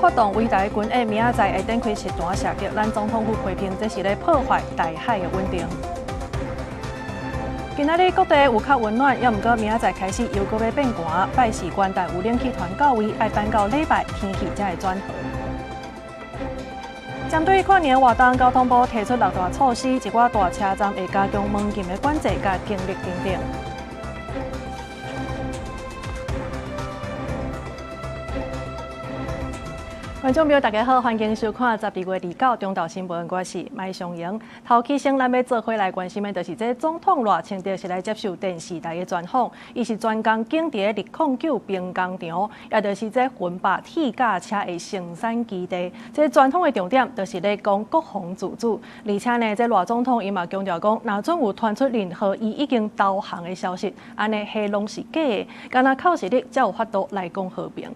發動圍台軍演，明仔載會展開實彈射擊。咱總統府批評這是咧破壞台海的穩定。今仔日各地有較溫暖，猶毋過明仔載開始又閣欲變寒。拜四元旦有冷氣團到位，愛等到禮拜天氣才會轉好。針對跨年活動，交通部提出六大措施，一寡大車站會加強門禁的管制佮警力等等。觀眾朋友，大家好，歡迎收看12月29中晝新聞，我是麥尚瑩。頭起先，咱欲做伙來關心的，就是這總統賴清德是來接受電視台的專訪，伊是專工經佇209兵工廠，也就是這雲霸鐵甲車的生產基地。這專訪的重點，就是咧講國防自主，而且呢，這賴總統伊嘛強調講，若準有傳出任何伊已經投降的消息，按呢，彼攏是假的，干焦靠實力才有法度來講和平。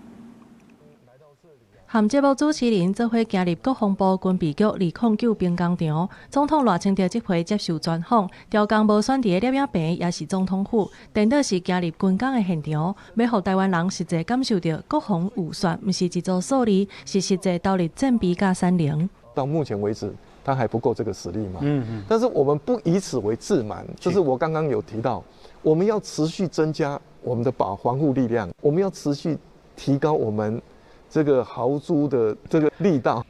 和節目主持人做伙行入國防部軍備局209兵工廠，總統賴清德這回接受專訪，刁工無選佇攝影棚，抑是總統府，顛倒是行入軍工的現場，欲予台灣人實際感受著國防預算，毋是一組數字，是實際投入戰備佮產能。到目前為止，他還不夠這個實力嘛？但是我們不以此為自滿，就是我剛剛有提到，我們要持續增加我們的保防護力量，我們要持續提高我們這個豪豬的這個力道。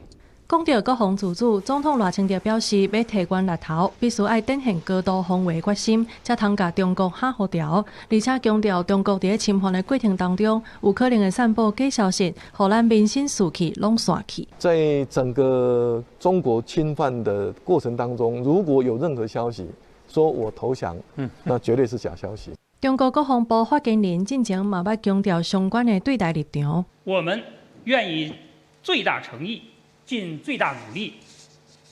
講著國防自主，總統賴清德表示，欲提懸獵頭，必須愛展現高度防衛決心，才通共中國嚇予牢。而且強調，中國佇咧侵犯的過程當中，有可能會散布假消息，予咱民心士氣攏散去。在整個中國侵犯的過程當中，如果有任何消息說我投降，那絕對是假消息。中國國防部發言人進前嘛捌強調相關的對台立場。我們願以最大誠意，盡最大努力，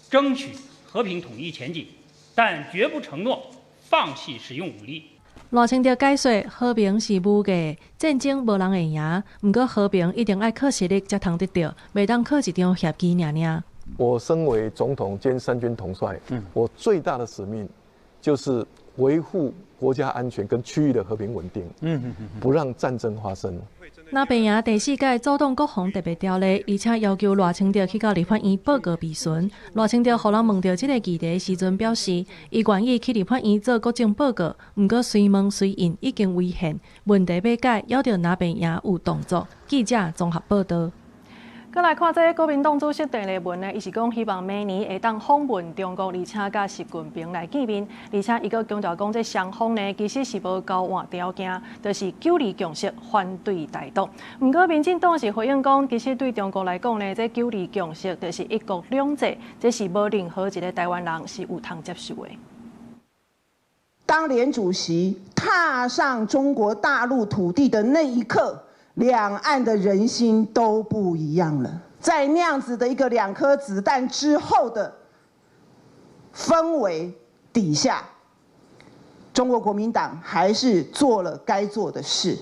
爭取和平統一前景，但絕不承諾放棄使用武力。賴清德解說：和平是無價，戰爭無人會贏。毋過和平一定愛靠實力才通得著，袂當靠一張協議爾爾。我身為總統兼三軍統帥，我最大的使命就是維護國家安全跟區域的和平穩定，不讓戰爭發生。那邊贏第四屆組黨國防特別條例，而且要求賴清德去到立法院報告備詢。賴清德予人問著這個議題時陣，表示伊願意去立法院做國政報告，毋過隨問隨應已經違憲，問題欲解，猶著那邊贏有動作。記者綜合報導。閣來看這个國民黨主席鄭麗文呢，伊是講希望明年會當訪問中國，而且佮習近平來見面，而且伊閣強調講，這雙方呢其實是無交換條件，就是九二共識，反對台獨。毋過民進黨是回應講，其實對中國來講呢，這九二共識就是一國兩制，這是無任何一个台灣人是有通接受的。當連主席踏上中國大陸土地的那一刻，兩岸的人心都不一樣了，在那樣子的一個兩顆子彈之後的氛圍底下，中國國民黨還是做了該做的事。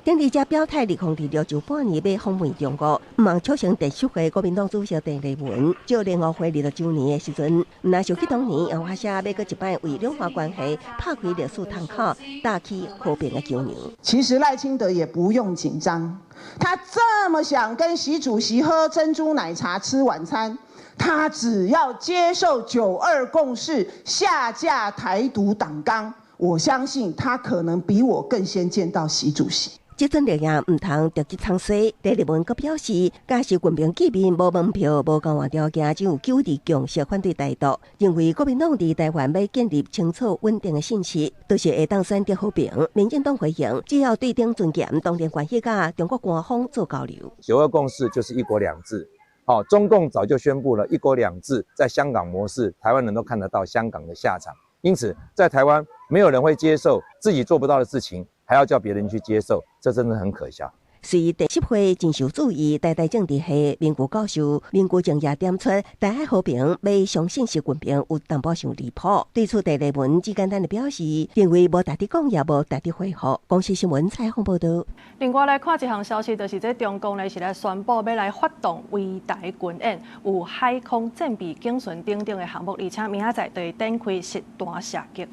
頂禮才表態，2026上半年欲訪問中國，毋茫促成特殊會國民黨主席鄭麗文，借聯合會20周年的時陣，毋但想起當年楊華社欲閣一擺為兩岸關係拍開歷史窗口，搭起和平的橋梁。其實賴清德也不用緊張，他這麼想跟習主席喝珍珠奶茶、吃晚餐，他只要接受九二共識，下架台獨黨綱，我相信他可能比我更先見到習主席。這陣力量毋通直接藏西，鄭麗文閣表示，佮習近平見面無門票、無交換條件，只有九二共識反對台獨。認為國民黨佇台灣欲建立清楚穩定的信息，就是會當選擇和平。民進黨回應，只要對等尊嚴，當然願意佮中國官方做交流。九二共識就是一國兩制。好，中共早就宣布了一國兩制，在香港模式，台灣人都看得到香港的下場。因此，在台灣沒有人會接受自己做不到的事情，還要叫別人去接受，這真的很可笑。隨第十會真受注意，台大政治系名譽教授民國政也點出，台海和平欲相信習近平有淡薄傷離譜。對此，鄭麗文只簡單的表示，認為無值得講，也無值得回覆。公視新聞採訪報導。另外來看一項消息，就是這中共呢是來宣布欲來發動圍台軍演，有海空戰備警巡等等的項目，而且明仔載就會展開實彈射擊。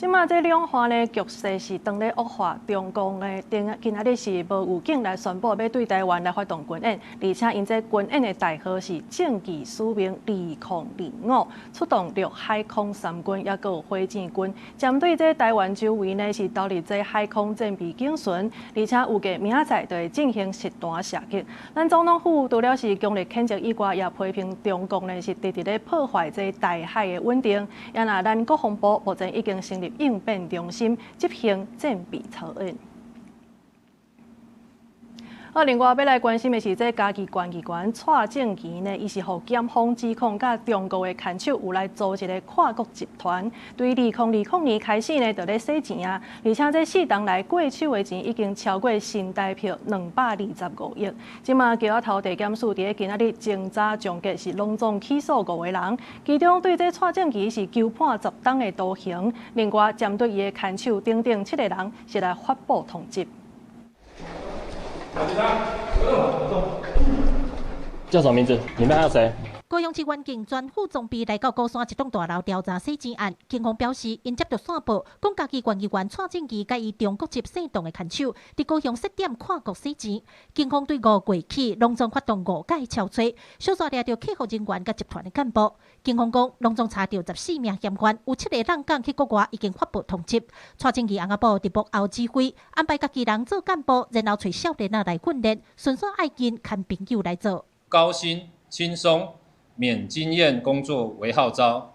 這馬這兩岸的局勢是當咧惡化，中共的今今仔日是無預警來宣布欲對台灣來發動軍演，而且𪜶這軍演的代號是正義使命2025，出動陸海空三軍，抑閣有火箭軍，針對這台灣周圍呢是投入這海空戰備警巡，而且預計明仔載就會進行實彈射擊。咱總統府除了是強烈譴責以外，也批評中共呢是直直咧破壞這台海的穩定。也若咱國防部目前已經成立應變中心，執行戰備操演。好，另外欲來關心的是，這嘉義縣議員蔡正元呢，伊是予檢方指控，佮中國的牽手有來組一个跨國集團，對2020年開始呢，就咧洗錢啊，而且這四冬來過手的錢已經超過新台票225億。這馬橋仔頭地檢署佇咧今仔日偵查終結，是攏總起訴五個人，其中對這蔡正元是求判10冬的徒刑，另外針對伊的牽手等等七個人是來發布通緝。叫什麼名字？裡面還有誰？高雄市環境專副總備來到鼓山一棟大樓調查洗錢案，警方表示，𪜶接著線報，講嘉義縣議員蔡正元佮伊中國籍姓董的牽手，佇高雄設點跨國洗錢。警方對5月起，攏總發動五擺抄查，小煞掠著客服人員佮集團的幹部。警方講，攏總查著14名嫌犯，有七個人港去國外已經發布通緝。蔡正元翁仔某佇幕後指揮，安排家己人做幹部，然後揣少年仔來訓練，順紲愛𪜶牽朋友來做。高薪輕鬆免經驗工作為號召，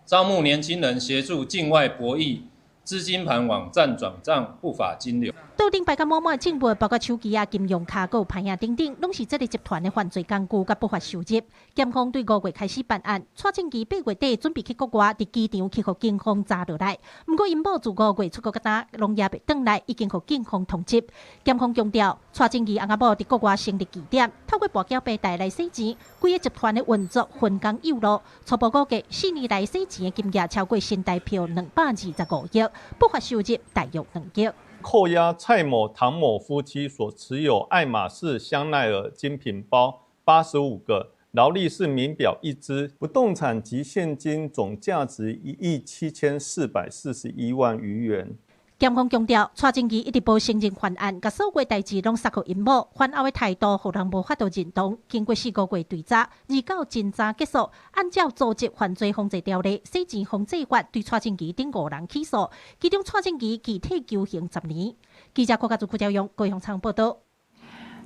招募年輕人協助境外博弈、資金盤網站轉賬不法金流。桌頂擺甲滿滿證物，包括手機啊、金融卡、閣有牌仔等等，攏是這个集團的犯罪工具佮不法收入。檢方對5月開始辦案，蔡正元8月底準備去國外，佇機場去予警方查落來。毋過𪜶某自5月出國到今，攏猶未轉來，已經予警方通緝。檢方強調，蔡正元翁仔某佇國外成立據點，透過跋筊平台來洗錢，規个集團的運作分工有路。初步估計，4年來洗錢的金額超過新台票225億，不法收入大約2億。扣押蔡某、唐某夫妻所持有愛馬仕、香奈兒精品包85個，勞力士名錶一支，不動產及現金總價值1億7441萬餘元。檢方強調，蔡正元一直無承認犯案，共所有代誌攏捒予𪜶某，犯後的態度予人無法度認同。經過4個月追查，29偵查結束，按照組織犯罪防治條例、洗錢防治法，對蔡正元等五人起訴，其中蔡正元擬提求刑10年。記者郭家祖、郭朝陽高雄場報道。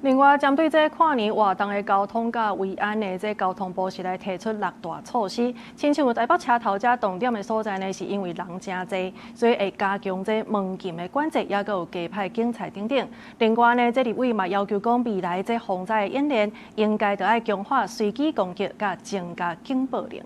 另外，針對這跨年活動的交通佮維安呢，這交通部是來提出六大措施。親像台北車頭遮重點的所在呢，是因為人誠濟，所以會加強這門禁的管制，抑閣有加派警察等等。另外呢，這立委嘛要求講，未來這防災的演練應該著愛強化隨機攻擊，佮增加警報量。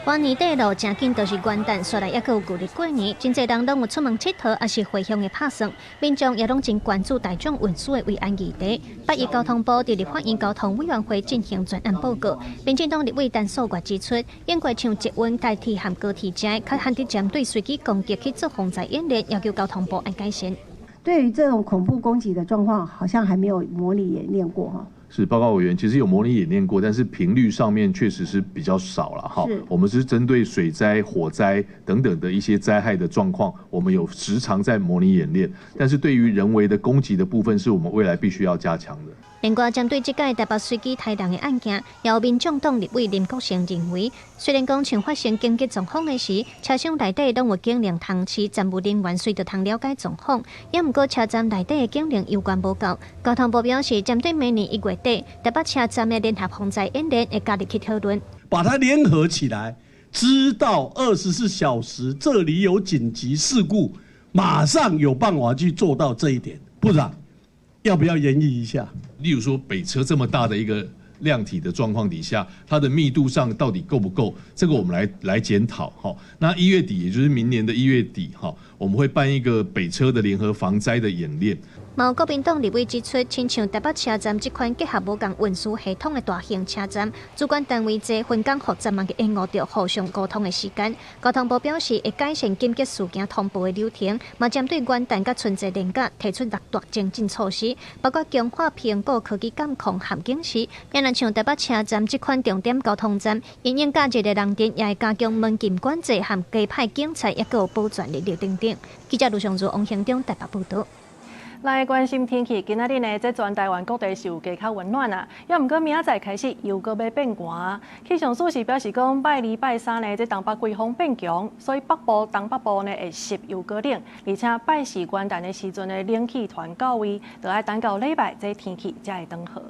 跨年短路誠緊，就是元旦，煞來猶閣有舊曆過年，真濟人攏有出門𨑨迌，抑是回鄉的拍算。民眾也攏真關注大眾運輸的維安議題。八一交通部佇立法院交通委員會進行專案報告，民進黨立委陳素月指出，應該像捷運、台鐵和高鐵遮，較罕得針對隨機攻擊去做防災演練，要求交通部愛改善。對於這種恐怖攻擊的狀況，好像還沒有模擬演練過哈。是報告委員，其實有模擬演練過，但是頻率上面確實是比較少了哈。我們是針對水災、火災等等的一些災害的狀況，我們有時常在模擬演練。但是對於人為的攻擊的部分，是我們未來必須要加強的。另外，針對這屆台北隨機刣人的案件，也有民眾黨立委林國成認為，雖然講像發生緊急狀況的時，車廂內底攏有警力通視，站務人員隨時通了解狀況，也毋過車站內底的警力有關無夠。交通部表示，針對明年1月底台北車站的聯合防災演練，會加入去討論，把它聯合起來，知道24小時這裡有緊急事故，馬上有辦法去做到這一點。部長，要不要研議一下？例如說北車這麼大的一個量體的狀況底下，它的密度上到底夠不夠？這個我們來檢討。哈，那1月底，也就是明年的1月底，哈，我們會辦一個北車的聯合防災的演練。嘛有國民黨立委指出，親像台北車站這款結合無仝運輸系統的大型車站，主管單位濟分工複雜，嘛會延誤著互相溝通的時間。交通部表示會改善緊急事件通報的流程，嘛針對元旦佮春節連假提出六大精進措施，包括強化評估科技監控和警示。若像台北車站這款重點交通站，因應假日的人潮，也會加強門禁管制和加派警察，抑閣有保全人力等等。記者盧尚如、王興中台北報導。來關心天氣，今仔日呢，這全台灣各地是有加較溫暖啊，猶毋過明仔載開始又閣欲變寒。氣象署是表示講，拜二、拜三呢，這東北季風變強，所以北部、東北部呢會濕又閣冷，而且拜四元旦的時陣呢，冷氣團到位，著愛等到禮拜這天氣才會轉好。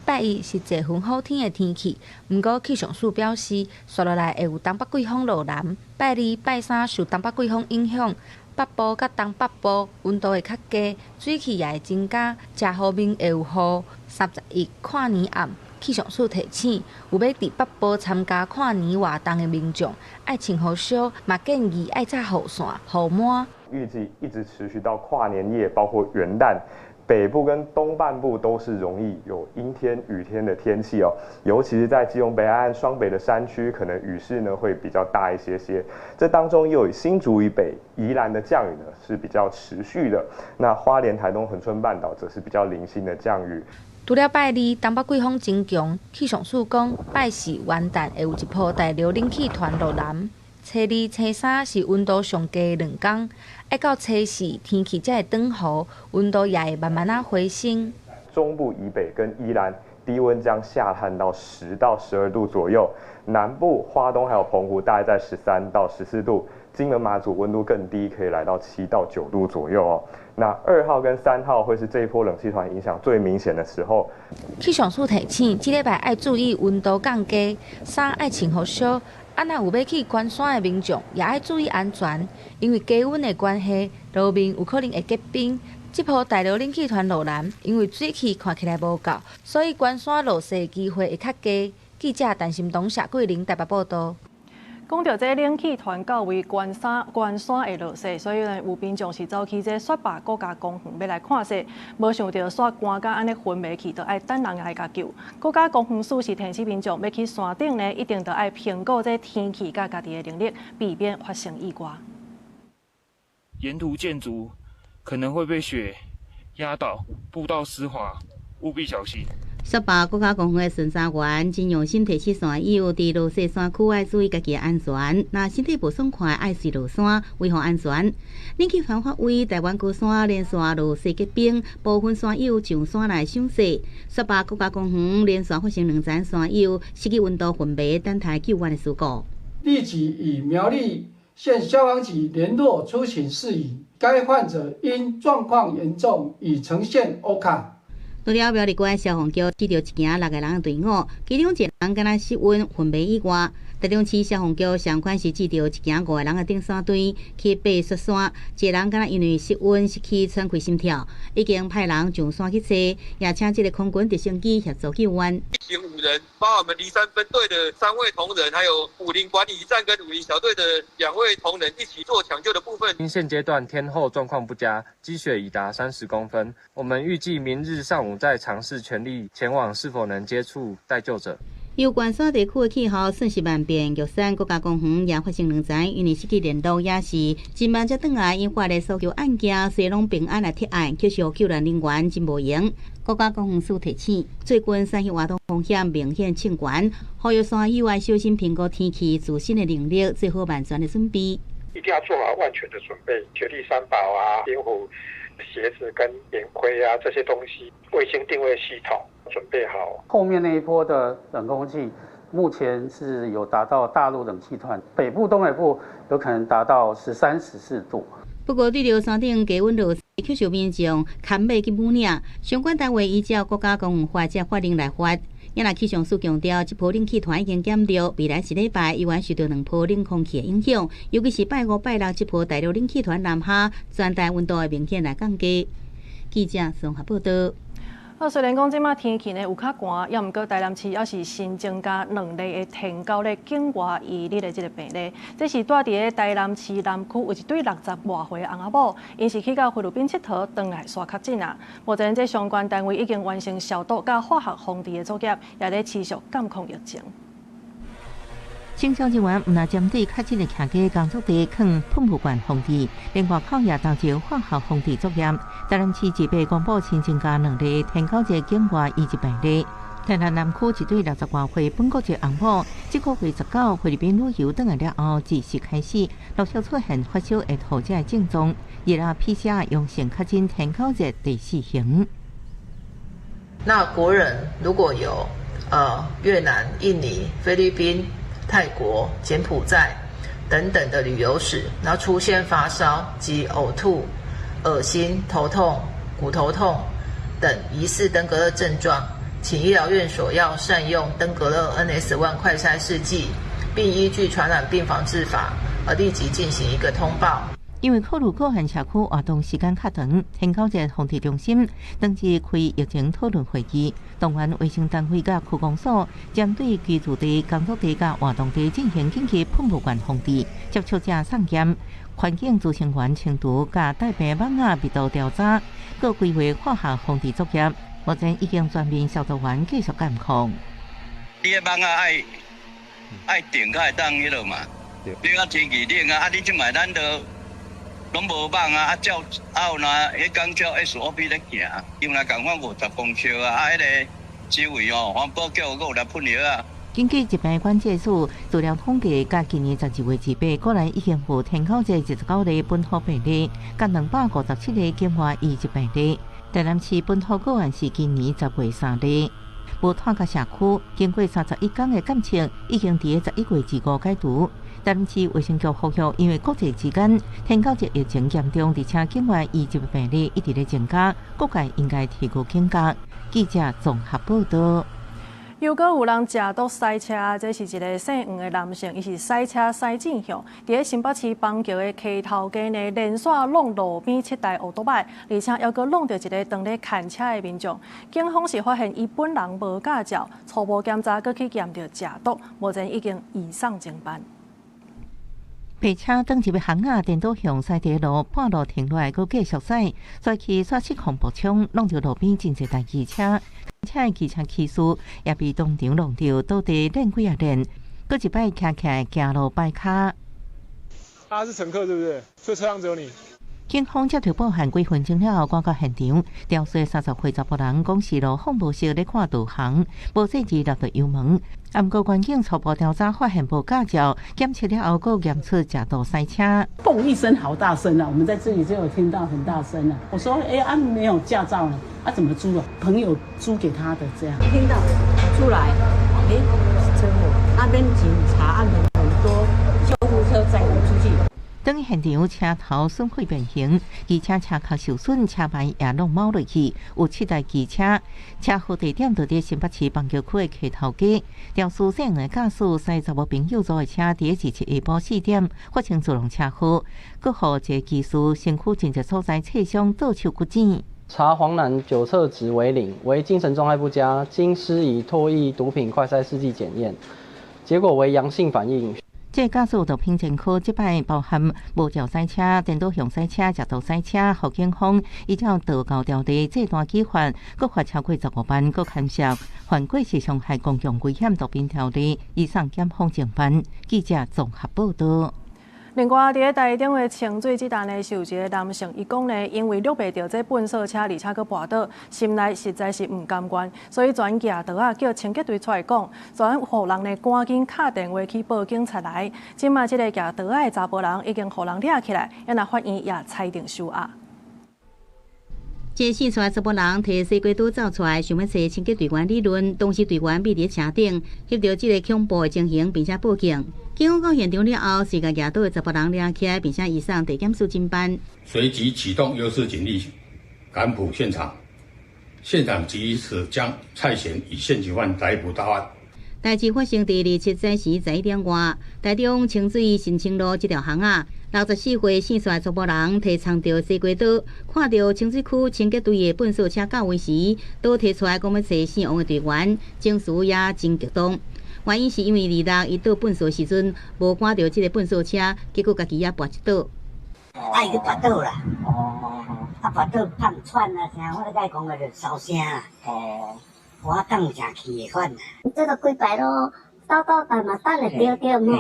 拜一是濟雲好天的天氣，毋過氣象署表示，紲落來會有東北季風落南。拜二、拜三受東北季風影響，北部佮東北部溫度會較低，水汽也會增加，遮雨面會有雨。31跨年暗，氣象署提醒，有欲佇北部參加跨年活動的民眾，愛穿予少，嘛建議愛紮雨傘、雨帽。預計一直持續到跨年夜，包括元旦。北部跟東半部都是容易有陰天、雨天的天氣哦，尤其是在基隆北海岸、雙北的山區，可能雨勢呢會比較大一些些。這當中又以新竹以北、宜蘭的降雨呢是比較持續的，那花蓮、台東、恆春半島則是比較零星的降雨。除了拜二東北季風增強，氣象署講拜四元旦會有一波大陸冷氣團落南。初二、初三是溫度上低的兩天，愛到初四天氣才會轉雨，溫度也會慢慢仔回升。中部以北跟宜蘭低溫將下探到10到12度左右，南部花東還有澎湖大概在13到14度，金門馬祖溫度更低，可以來到7到9度左右哦。那2號跟3號會是這一波冷氣團影響最明顯的時候。氣象署提醒，這禮拜愛注意溫度降低，衫愛穿予少。啊，若有欲去懸山的民眾，也愛注意安全，因為低溫的關係，路面有可能會結冰。這波大陸冷氣團落南，因為水汽看起來無夠，所以懸山落雪的機會會較低。記者陳心東、謝桂玲台北報導。講著這冷氣團到位，懸山懸山會落雪，所以呢，有民眾是走去這雪霸國家公園欲來看雪，無想著煞寒甲按呢昏迷去，著愛等人來共救。國家公園署是提醒民眾欲去山頂呢，一定著愛評估這天氣佮家己的能力，避免發生意外。沿途建築可能會被雪壓倒，步道濕滑，務必小心。雪霸國家公園的巡查員真用心提醒山友，佇落雪山區愛注意家己的安全。若身體無爽快，愛隨落山，維護安全。冷氣團發威，台灣高山連續落雪結冰，部分山友上山來賞雪。雪霸國家公園連續發生兩層山友失去溫度昏迷，等待救援的事故。立即與苗栗縣消防局聯絡出勤事宜。該患者因狀況嚴重，已呈現 OHCA。除了苗栗縣消防局接著一行六個人的隊伍，其中一個人敢若失溫昏迷以外，台中市消防局相款是接著一行五個人的登山隊去爬雪山，一個人敢若因為失溫失去喘氣心跳，已經派人上山去揣，也請這个空軍直升機協助救援。一行五人，包括我們梨山分隊的三位同仁，還有武陵管理站跟武陵小隊的兩位同仁一起做搶救的部分。因現階段天候狀況不佳，積雪已達30公分，我們預計明日上午再嘗試全力前往，是否能接觸待救者。有關山地區的氣候瞬息萬變，玉山國家公園也發生兩層，因為失去聯絡，也是真慢才轉來引發的搜救案件，雖然攏平安來撤案，卻是救援人員真無閒。國家公園署提醒，最近山域活動風險明顯升懸，呼籲山友愛小心評估天氣，自身的能力，做好萬全的準備。一定要做好萬全的準備，雪地三寶啊，冰壺、鞋子跟棉盔啊這些東西，衛星定位系統準備好。後面那一波的冷空氣，目前是有達到大陸冷氣團，北部、東北部有可能達到13、14度。不過，對著山頂低溫落雪，卻受民眾牽馬去武嶺，相關單位依照國家公園法這法令來罰。也若氣象署強調，這波冷氣團已經減弱，未來一禮拜依然受著兩波冷空氣的影響，尤其是拜五、拜六這波大陸冷氣團南下，全台溫度會明顯來降低。記者綜合報導。啊，雖然講這馬天氣呢有較寒，猶毋過台南市猶是新增加兩例的天狗咧境外移入的這个病例。這是蹛佇咧台南市南區有一對六十外歲的翁仔某，𪜶是去到菲律賓𨑨迌，轉來煞確診啊。目前這相關單位已經完成消毒佮化學防治的作業，也咧持續監控疫情。清消人員毋但針對確診的客家工作地囥噴霧罐防治，連外口也投入化學防治作業。台南市這擺公布新增加兩例天狗熱境外移入病例。台南南區一對六十外歲本國籍翁某，這個月19菲律賓旅遊轉來了後，自時開始陸續出現發燒、會吐這个症狀，日後 PCR 陽性確診天狗熱第四型。那國人如果有越南、印尼、菲律賓、泰國、柬埔寨等等的旅遊史，然後出現發燒及嘔吐、噁心、頭痛、骨頭痛等疑似登革熱症狀，請醫療院所要善用登革熱 NS1 快篩試劑，並依據傳染病防治法而立即進行一個通報。因為考慮個案社區活動時間較長，天狗熱防治中心當日開疫情討論會議，動員衛生單位佮區公所，針對居住地、工作地佮活動地進行緊急噴霧罐防治，接觸者送檢、環境衛生員清除佮帶病蠓仔密度調查，閣規劃化學防治作業。目前已經全面消毒完，繼續監控。你的蠓仔愛定才會當彼落嘛？你啊天氣冷啊，啊你這擺咱都攏無蠓啊，啊照啊有若彼工照 SOP 咧行，因為仝款50公尺啊，啊彼个周圍哦，環保局閣有來噴藥啊。根據疾病管制署資料統計，佮今年12月至八，國內已經有天狗熱29例本土病例，佮257例境外移入病例。台南市本土個案是今年10月3例。無拖到社區，經過31天的監測，已經佇11月25解除。台南市衛生局呼籲，因為國際之間天狗熱疫情嚴重，而且境外移入病例一直咧增加，各界應該提高警覺。記者綜合報道。又閣有人食毒駛車，這是一个姓黃的男性，伊是駛車駛進向，佇咧新北市板橋的溪頭街呢，連續挵路邊七台歐多擺，而且猶閣挵著一个當咧牽車的民眾。警方是發現伊本人無駕照，初步檢查閣去驗著食毒，目前已經移送偵辦。白車轉入巷仔，顛倒向駛佇路，半路停落來，閣繼續駛，摔去煞失控步槍，挵著路邊真濟台機車，車的機車騎士也被當場挵著倒地練幾仔練，閣一擺徛起來行路擺跤。他是乘客，對不對？所以車上只有你。警方接到報案幾分鐘了後，趕到現場，調查30歲查埔人講是路況無熟咧看導航，無細緻踏著油門。啊，毋過員警初步調查發現無駕照，檢測了後，閣驗出食毒駛車。嘣一聲，好大聲啊！我們在這裡就有聽到很大聲啊。我說：欸，啊沒有駕照呢，啊怎麼租啊？朋友租給他的這樣。聽到出來，欸，車禍，那邊警察按很多救護車載我們出去。當現場車頭損毀變形，機車車殼受損，車牌也攏貓落去。有七台機車，車禍地點就佇新北市板橋區的溪頭街。肇事姓的駕駛駛查某朋友租的車，佇27下晡4點發生自動車禍，閣予一個機師身軀真濟所在切傷，左手骨折。查黃男酒測值為0，為精神狀態不佳，經施以唾液毒品快篩試劑檢驗，結果為陽性反應。這個駕駛毒品前科，這擺包含無照駛車、顛倒向駛車、食毒駛車，予警方依照道交條例這單舉發，閣罰超過15萬，閣牽涉犯過失傷害公共危險毒品條例，移送檢方偵辦。記者綜合報道。另外，佇咧台中的清水這單呢，是有一个男性，伊講呢，因為掠袂著這糞掃車，而且閣跋倒，心內實在是毋甘願，所以轉舉刀仔叫清潔隊出來講，轉予人呢趕緊敲電話去報警察來。這馬這个舉刀仔的查埔人已經予人掠起來，啊若法院也裁定收押。這四川查埔人提西瓜刀走出來，想欲揣清潔隊員理論，當時隊員覕佇車頂，翕著這个恐怖的情形，並且報警。警方到現場了後，隨共舉刀的查埔人掠起來，並且移送地檢署偵辦。隨即啟動優勢警力趕赴現場，現場及時將蔡賢以現行犯逮捕到案。代誌發生佇27早時11點外，台中清水新清路這條巷仔， 64歲姓蔡查埔人提藏著西瓜刀，看著清水區清潔隊的糞掃車到位時，刀提出來講欲揣姓王的隊員，情緒也真激動。原因是因為二六伊倒糞掃時陣，無趕著這个糞掃車，結果家己也跋一倒。啊，伊去跋倒啦！哦，啊，跋倒拍喘啊啥，我咧共伊講個就燒聲啦。哦，我當誠氣的款啦。這個幾擺咯，兜兜等嘛等會著著無？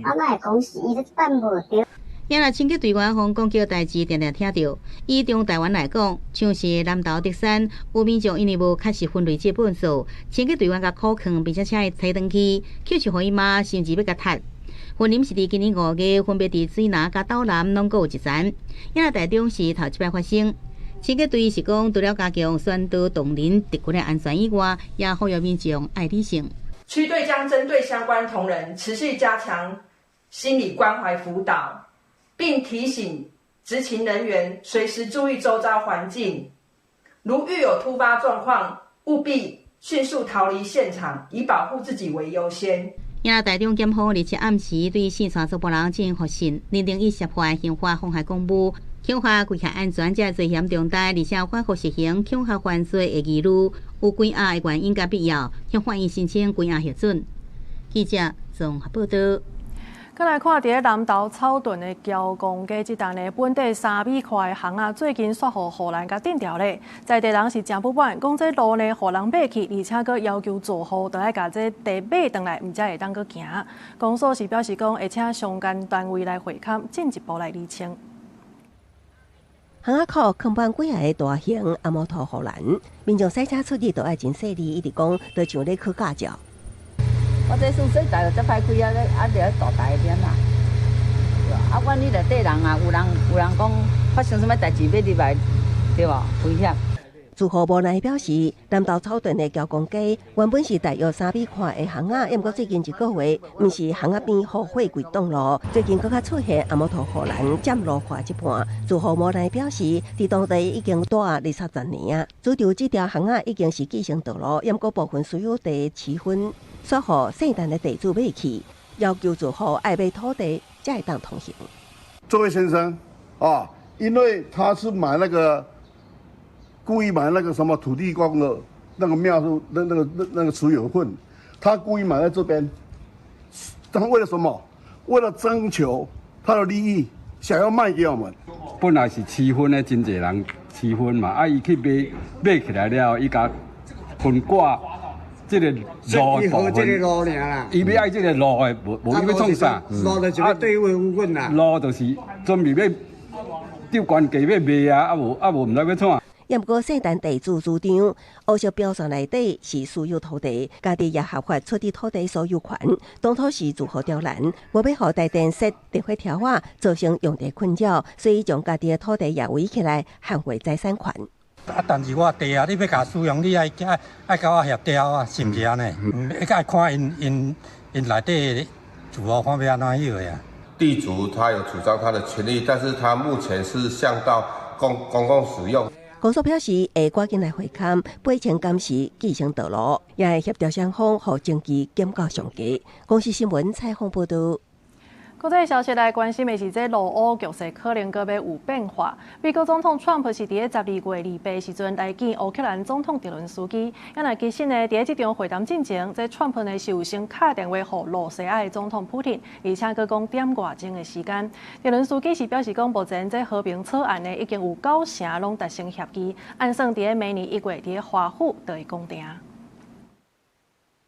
啊，哪會講是伊咧等無著？也若清潔隊員予攻擊的代誌，定定聽著。以中台灣來講，像是南投竹山，有民眾因為無確實分類這糞掃，清潔隊員共苦勸，並且請伊提轉去，卻是予伊罵，甚至欲共踢。雲林是佇今年5月，分別佇水林佮斗南攏閣有一層，也若台中是頭一擺發生。清潔隊是講，除了加強宣導動人族群的安全以外，也呼籲民眾愛理性。區隊將針對相關同仁持續加強心理關懷輔導，並提醒執勤人員隨時注意周遭環境，如遇有突發狀況，務必迅速逃離現場，以保護自己為優先。也台中檢方日前暗時對姓蔡查埔人進行複審，認定伊涉犯刑法妨害公務、恐嚇危害安全這罪嫌重大，而且反覆實行恐嚇犯罪的疑慮，有關押的原因佮必要，向法院申請關押核准。記者綜合報道。閣來看佇咧南投草屯的僑公街這棟呢，本底3米寬的巷仔，最近煞予護欄共釘牢咧。在地人是誠不滿，講這路呢，予人買去，而且閣要求住戶著愛共這地買轉來，毋才會當閣行。公所是表示講，會請相關單位來會勘，進一步來釐清。巷仔口囥滿幾仔个大型阿摩托護欄，民眾駛車出入都愛真細膩，一直講就像咧考駕照。我這算細台就這歹開啊，啊，著愛大台點啦。啊，萬一內底人啊，有人講發生啥物代誌欲入來，對無？危險。住戶無奈表示，南投草屯的僑公街原本是大約3米寬的巷仔，毋過最近一個月，毋是巷仔邊予貨櫃擋路，最近閣較出現阿摩托護欄佔路劃一半。住戶無奈表示，佇當地已經蹛二三十年啊，主張這條巷仔已經是既成道路，毋過部分私有地持分，煞予姓陳的地主買去，要求住戶愛買土地才會當通行。這位先生啊，因為他是買那個。故意買那個什麼土地公的那個廟，那個持有份，他故意買在這邊，他為了什麼？為了爭求他的利益，想要賣給我們。本來是持分的，真濟人持分嘛，啊，伊去買買起來了，伊共分割這个路的部分，伊欲愛這个路的，無無伊欲創啥？路就是欲對分分啦。路就是準備欲釣關價欲賣啊，啊無啊無毋知欲創。毋過，姓陳地主主張，烏色標線內底是私有土地，家己也合法取得土地所有權。當初是住戶刁難，無欲予台電設電火柱仔，造成用電困擾，所以將家己的土地也圍起來，捍衛財產權。啊，但是我地啊，你欲共使用，你愛愛愛共我協調啊，是毋是按呢？愛看𪜶𪜶𪜶內底住戶看欲按怎彼個啊。地主他有主張他的權利，但是他目前是向到公共使用。公所表示會趕緊來會勘，賠清敢是既成道路，也會協調雙方，予證據檢到上低。公視新聞採訪報導。國際消息來關心的是，這俄烏局勢可能閣欲有變化。美國總統川普是佇咧12月28時陣來見烏克蘭總統澤倫斯基，啊若其實呢，佇咧這場會談進前，這川普呢是有先敲電話予露西亞的總統普廷，而且閣講點外鐘的時間。澤倫斯基是表示講，目前這和平草案呢已經有九成攏達成協議，按算佇咧明年1月佇咧華府就會講定。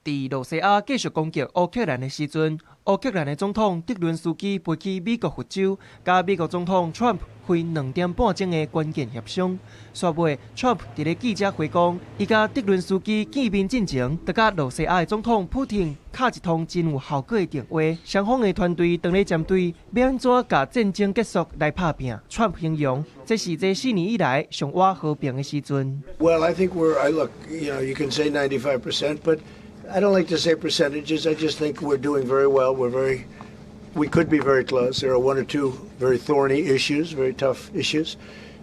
佇露西亞繼續攻擊烏克蘭的時陣，烏克蘭的總統澤倫斯基飛去美國佛州，佮美國總統川普開2點半鐘的關鍵協商。煞尾，川普佇咧記者會講，伊佮澤倫斯基見面進前，就佮露西亞的總統普廷敲一通真有效果的電話，雙方的團隊當咧針對欲按怎共戰爭結束來拍拚。川普形容這是這4年以來上倚和平的時陣。 Well, I think we're. I look, you can say 95%, but I don't like to say percentages. I just think we're doing very well. We could be very close. There are one or two very thorny issues, very tough issues.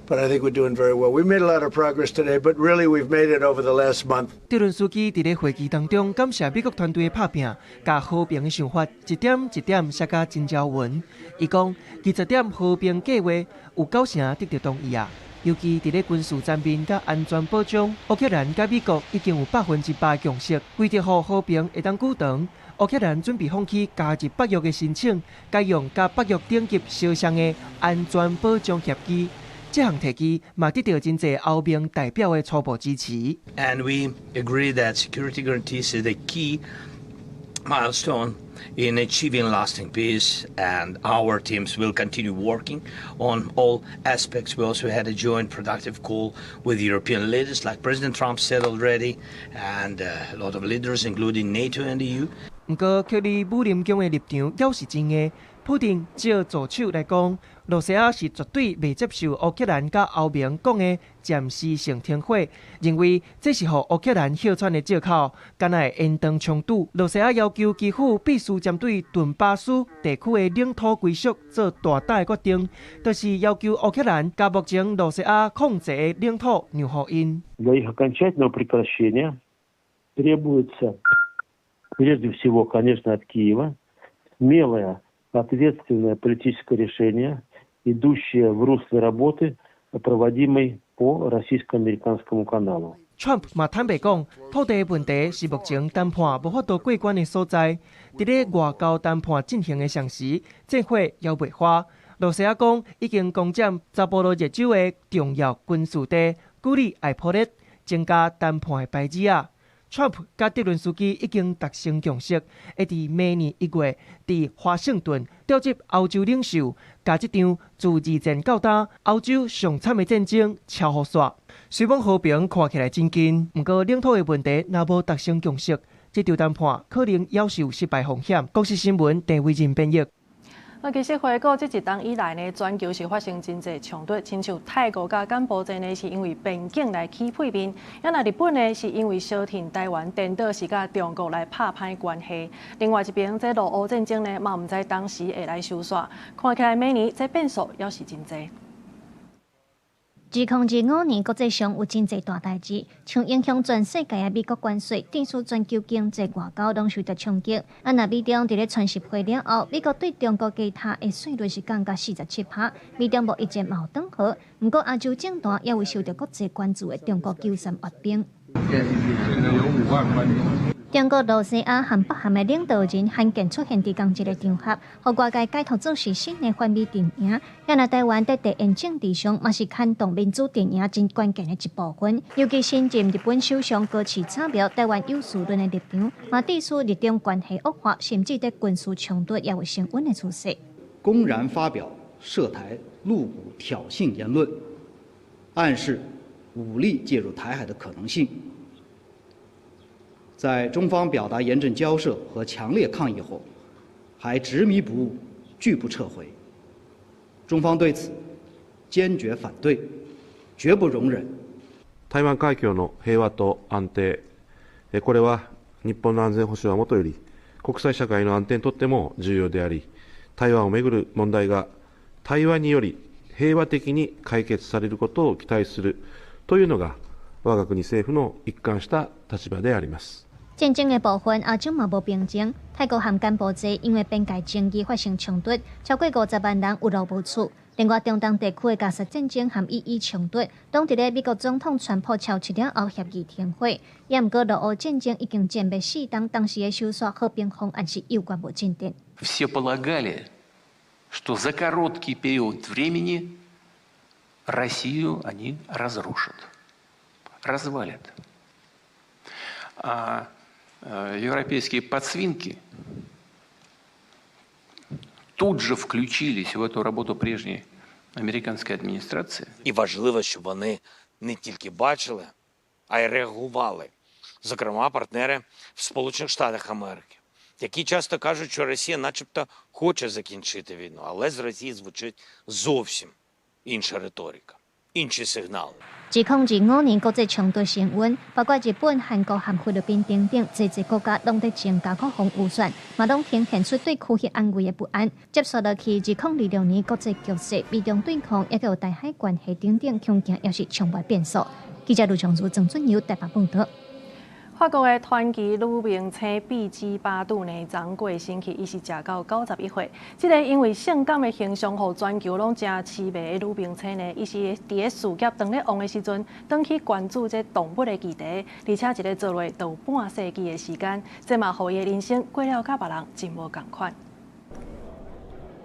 But I think we're doing very well. We made a lot of progress today, but really we've made it over the last month. 澤倫斯基佇咧會議當中感謝美國團隊的拍拚，共和平的想法一點一點寫甲真焦勻。伊講20點和平計劃有九成得著同意啊。尤其佇咧軍事層面佮安全保障，烏克蘭佮美國已經有100%共識。為著予和平會當久長，烏克蘭準備放棄加入北約的申請，改用佮北約等級相像的安全保障協議。這項提議嘛得著真濟歐盟代表的初步支持。 And we agree that security guarantees is the key milestone in achieving lasting peace, and our teams will continue working on all aspects. We also had a joint productive call with European leaders, like President Trump said already, and a lot of leaders, including NATO and EU. 毋過，克里姆林宮的立場猶是真硬。普丁借助手來講，羅西亞是絕對袂接受烏克蘭佮歐盟講的暫時性停火，認為這是予烏克蘭歇喘的藉口，敢若會延長衝突。羅西亞要求基輔必須針對頓巴斯地區的領土歸屬做大膽的決定，就是要求烏克蘭共目前羅西亞控制的領土讓予𪜶。 Для их окончательного прекращения требуется прежде всего, конечно, от Киева смелое, ответственное политическое решение, идущее в русле работы, проводимой по российско-американскому каналу. Trump 嘛坦白講，土地問題是目前談判無法度過關的所在。佇咧外交談判進行的同時，戰火猶未化。羅西亞講已經攻佔扎波羅熱州的重要軍事地古里艾波列，增加談判的牌子仔。Trump 佮澤倫斯基已經達成共識，會佇明年1月佇華盛頓召集歐洲領袖，共這場自二戰到今歐洲上慘的戰爭敲予煞。雖罔和平看起來真近，毋過領土的問題若無達成共識，這場談判可能猶是有失敗風險。公視新聞鄭惟仁編譯。那其實回顧這一冬以來呢，全球是發生真濟衝突，親像泰國佮柬埔寨呢，是因為邊境來起屁面；啊若日本呢，是因為相挺台灣顛倒是佮中國來拍歹關係。另外一邊，這俄烏戰爭呢，嘛毋知當時會來收煞。看起來明年這變數猶是真濟。 2025年國際上有真濟大代誌，像影響全世界的美國關稅，致使全球經濟外交攏受著衝擊。啊，若美中佇咧川習會了後，美國對中國加徵的稅率是降到47%，美中貿易戰嘛有斷河。毋過亞洲政壇也有受著國際關注的中國九三閱兵。中國、羅西亞和北韓的領導人罕見出現佇仝一个場合，予外界解讀做是新的反美陣營。啊若台灣佇地緣政治上嘛是牽動民主陣營真關鍵的一部分。尤其新任日本首相高市早苗台灣有事論的立場，嘛致使日中關係惡化，甚至佇軍事衝突也有升溫的趨勢。公然發表涉台露骨挑釁言論，暗示武力介入台海的可能性。在中方表達嚴正交涉和強烈抗議後，還執迷不悟，拒不撤回。中方對此堅決反對，絕不容忍。台灣海峽の平和と安定、これは日本の安全保障はもとより、國際社會の安定にとっても重要であり、台灣をめぐる問題が対話により平和的に解決されることを期待するというのが、我が國政府の一貫した立場であります。戰爭的部分，亞洲嘛無平靜。泰國和柬埔寨因為邊界爭議發生衝突，超過50萬人有路無厝。另外，中東地區的加沙戰爭和以伊衝突，攏佇咧美國總統川普簽署了後協議停火。也毋過，俄烏戰爭已經戰欲4冬，當時的收煞和平方案是猶原無進展。 Все полагали, что за короткий период времени Россию они разрушат, развалят. А европейские подсвинки тут же включились в эту работу прежней американской администрации. І важливо, щоб вони не тільки бачили, а й реагували. Зокрема, партнери в Сполучених Штатах Америки, які часто кажуть, що Росія начебто хоче закінчити війну, але з Росії звучить зовсім інша риторика, інші сигнали. 2025年國際衝突升溫，包括日本、韓國和菲律賓等等，濟濟國家攏佇增加國防預算，嘛攏顯現出對區域安危的不安。接續落去，2026年國際局勢、美中對抗，抑閣有台海關係等等，恐驚也是充滿變數。記者盧長如、鄭俊友台北報導。法國的傳奇女明星碧姬巴杜呢，昨過身去，伊是食到91歲。這个因為性感的形象，予全球攏誠痴迷的女明星呢，伊是佇咧事業當咧旺的時陣，轉去關注這動物的議題，而且一个做落就有半世紀的時間，這嘛予伊的人生過了佮別人真無仝款。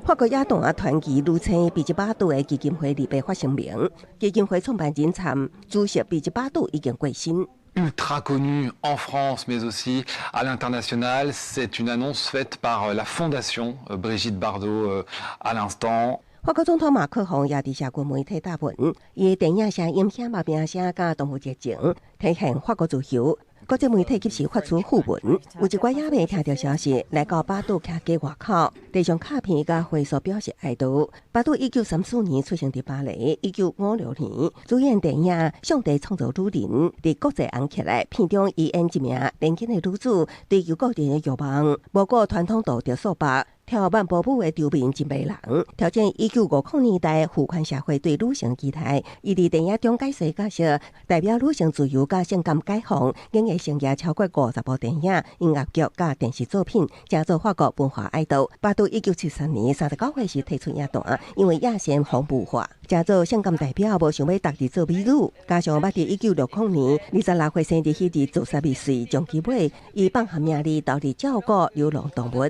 法國影壇傳奇女星碧姬巴杜的基金會禮拜發聲明，基金會創辦人參主席碧姬巴杜已經過身。 Ultra connue en France, mais aussi à l'international. C'est une annonce faite par la Fondation Brigitte Bardot à l'instant. 法國總統馬克宏也佇社群媒體貼文，伊的電影聲音響目名聲佮動物熱情，體現法國自由。國際媒體及時發出訃聞，有一寡影迷聽著消息來到巴杜徛街外口，遞上卡片佮花束表示哀悼。巴杜1934年出生佇巴黎，1956年主演電影《上帝創造女人》佇國際紅起來，片中伊演一名年輕的女子追求個人的慾望，無顧傳統道德束縛，跳曼波舞的場面真迷人，挑戰1950年代父權社會對女性期待。伊佇電影中解說角色，代表女性自由佮性感解放，演藝生涯超過50部電影、音樂劇佮電視作品，成做法國文化愛豆。巴杜1973年39歲時退出影壇，因為野心予物化，成做性感代表，無想欲獨自做美女。加上捌佇1960年26歲生日彼日自殺未遂，將其尾伊放下名利，投入照顧流浪動物。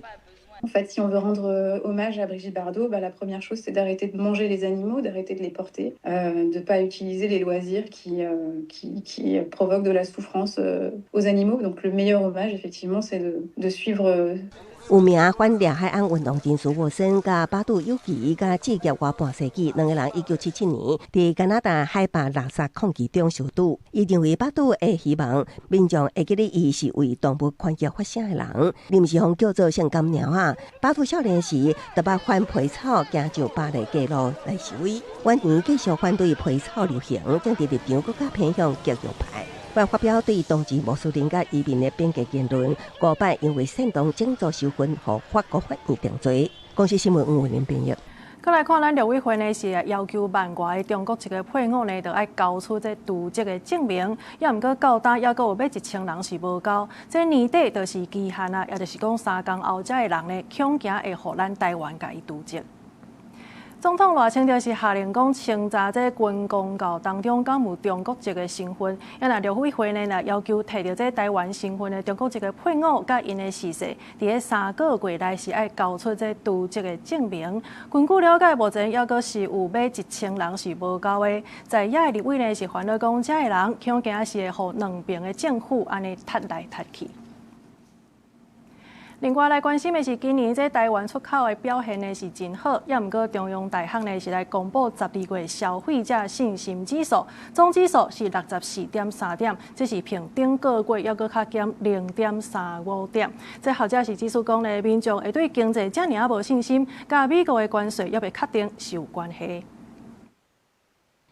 En fait, si on veut rendre hommage à Brigitte Bardot, bah, la première chose, c'est d'arrêter de manger les animaux, d'arrêter de les porter, de pas utiliser les loisirs qui provoquent de la souffrance aux animaux. Donc le meilleur hommage, effectivement, c'est de suivre. 有名反掠海頷運動人士沃森佮巴杜友誼佮志業外半世紀，兩个人1977年佇加拿大海霸垃圾抗議中相拄。伊認為巴杜會希望民眾會記得伊是為動物權益發聲的人，臨時予叫做性感貓仔。巴杜少年時就捌反皮草行上巴黎街路來示威，晚年繼續反對皮草遊行，政治立場閣較偏向極右派。發表對同志穆斯林佮移民的貶低言論，五擺因為煽動種族仇恨，予法國法院定罪。公視新聞吳文玲編譯。閣來看，咱陸委會呢是要求萬外的中國籍的配偶呢，著愛交出這瀆職的證明。抑毋過到今猶閣有欲1000人是無交。這年底就是期限啊，也就是講3工後，這的人呢，恐驚會予咱台灣共伊瀆職。總統賴清德是下令講清查這軍公教當中敢有中國籍的身份，抑若陸委會呢，若要求提著這台灣身份的中國籍的配偶佮𪜶的嗣世，佇咧3個月內是愛交出這瀆職的證明。根據了解，目前猶閣是有欲1000人是無交的，在野的立委呢是煩惱講，這的人恐驚是會予兩邊的政府按呢踢來踢去。另外來關心的是，今年這台灣出口的表現呢是真好，抑毋過中央大行呢是來公布12月消費者信心指數，總指數是64.3點，這是比頂個月猶閣較減0.35點。這學者是指出講呢，民眾會對經濟遮爾仔無信心，佮美國的關稅猶未確定是有關係。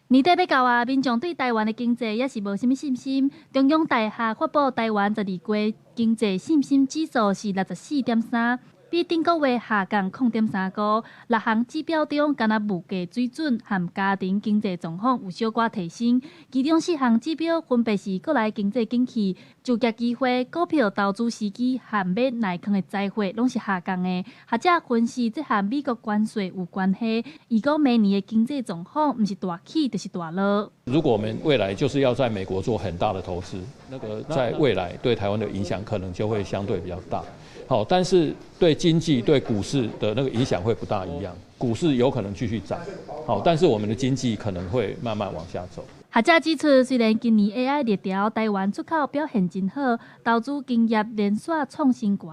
年底欲到啊，民眾對台灣的經濟也是無啥物信心。中央大學發布台灣12月經濟信心指數是64.3，比頂個月下降0.3個。六項指標中，干焦物價水準和家庭經濟狀況有小可提升，其中四項指標分別是國內經濟景氣、就業機會、股票投資時機和買耐囥的財貨攏是下降的。學者分析，這和美國關稅有關係。伊講明年的經濟狀況毋是大起就是大落。如果我們未來就是要在美國做很大的投資，那個在未來對台灣的影響可能就會相對比較大。好，但是對經濟、對股市的那個影響會不大一樣，股市有可能繼續漲，好，但是我們的經濟可能會慢慢往下走。學者指出，雖然今年 AI 熱潮，台灣出口表現真好，投資金額連續創新高，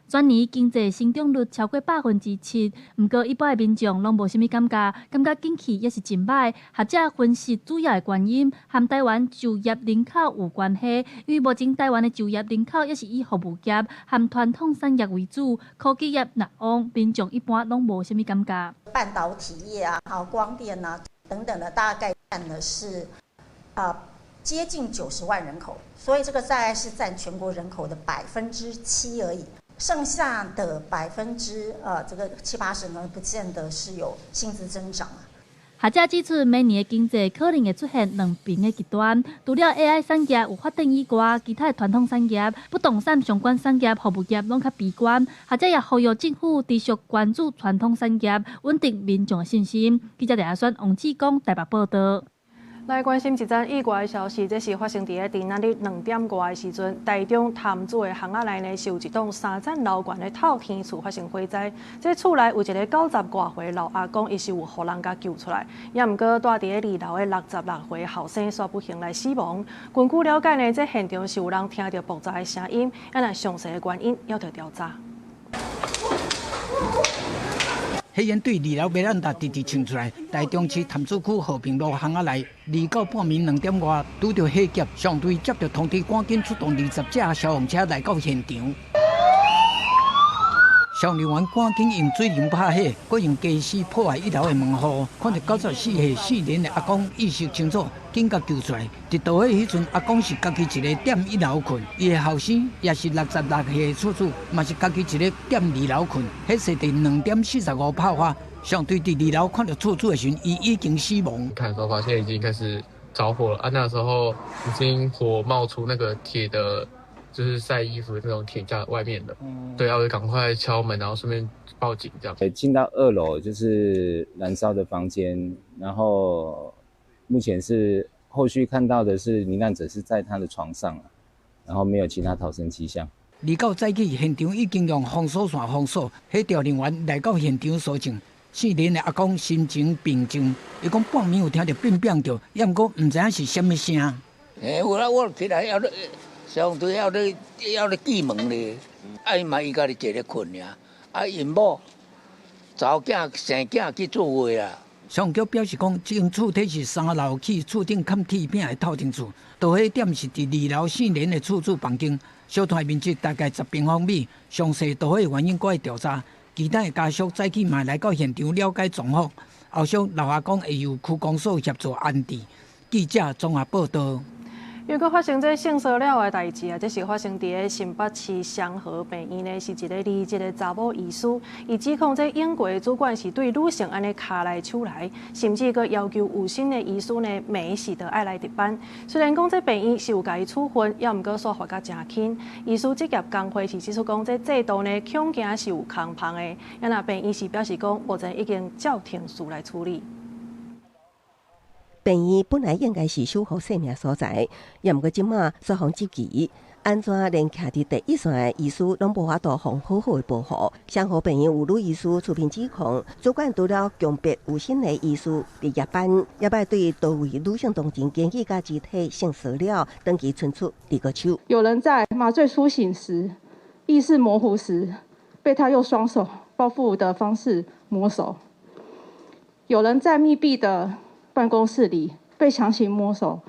全年經濟成長率超過7%。毋過一般的民眾攏無啥物感覺，感覺景氣也是真䆀。學者分析主要的原因，和台灣就業人口有關係，因為目前台灣的就業人口也是以服務業和傳統產業為主，科技業若旺，民眾一般攏無啥物感覺。半導體業啊，好光電啊等等的，大概佔的是。接近90萬人口，所以這個大概是佔全國人口的7%而已，剩下的百分之這個七八十呢，不見得是有薪資增長。學者指出，明年的經濟可能會出現兩邊的極端，除了 AI 產業有發展以外，其他的傳統產業、不動產相關產業、服務業攏較悲觀。學者也呼籲政府持續關注傳統產業，穩定民眾的信心。記者李亞選、王志剛台北報道。來關心一則意外的消息，這是發生佇咧今仔日2點外的時陣，台中潭子的巷仔內呢，是有一棟三層樓懸的透天厝發生火災。這厝內有一个90外歲老阿公，伊是有予人共救出來，也毋過蹛佇咧二樓的66歲後生，煞不幸來死亡。根據了解呢，這現場是有人聽著爆炸的聲音，啊若詳細的原因猶佇調查。火焰對二樓白蘭達直直衝出來，台中市潭子區和平路巷仔內，二九半暝2點外，拄著火警，上隊接著通知，趕緊出動20架消防車來到現場。消防人員趕緊用水龍拍火，閣用家私破壞一樓的門戶，看著94歲姓林的阿公意識清楚，緊共救出來。佇逃火彼陣，阿公是家己一个踮一樓睏，伊的後生也是66歲的厝主，嘛是家己一个踮二樓睏。火勢佇2點45爆發，上隊佇二樓看著厝主的時陣，伊已經死亡。看的時候發現已經開始著火了啊！那時候已經火冒出那個鐵的。就是曬衣服的那種鐵架外面的，對，要趕快敲門，然後順便報警這樣。進到二樓就是燃燒的房間，然後目前是後續看到的是罹難者是在他的床上，然後沒有其他逃生跡象。二九早起，現場已經用封鎖線封鎖，火調人員來到現場搜證。姓林的阿公心情平靜，伊講半暝有聽著變變叫，也毋過毋知影是啥物聲。欸，有啦，我起來猶咧。消防隊猶咧敲門咧，啊伊嘛伊家己坐咧睏爾，啊𪜶某查某囝生囝去做伙啦。消防局表示講，這間厝體是三樓起厝頂崁鐵餅的透天厝，導火點是佇二樓姓林的厝主房間，燒炭面積大概10平方米，詳細導火原因閣愛調查。其他的家屬早起嘛來到現場了解狀況，後續老阿公會由區公所協助安置。記者綜合報道。又閣發生這性騷擾的代誌啊！這是發生佇咧新北市雙和病院呢，是一个離職的查某醫師，伊指控這英國的主管是對女性按呢跤來手來，甚至閣要求有新的醫師呢，每時都愛來值班。雖然講這病院是有共伊處分，也毋過煞罰甲誠輕。醫師職業工會是指出講，這制度呢恐驚是有空縫的。啊若病院是表示講，目前已經照程序來處理。病院本來應該是守護生命所在，也毋過這馬雙方質疑，按怎連徛佇第一線的醫師攏無法度予好好的保護？雙和病院有女醫師出面指控，主管除了強迫有新的醫師佇夜班，也擺對多位女性同仁言語佮肢體性騷擾，長期伸出豬哥手。有人在麻醉甦醒時、意識模糊時，被他用雙手報復的方式摸手；有人在密閉的辦公室裡被強行摸手，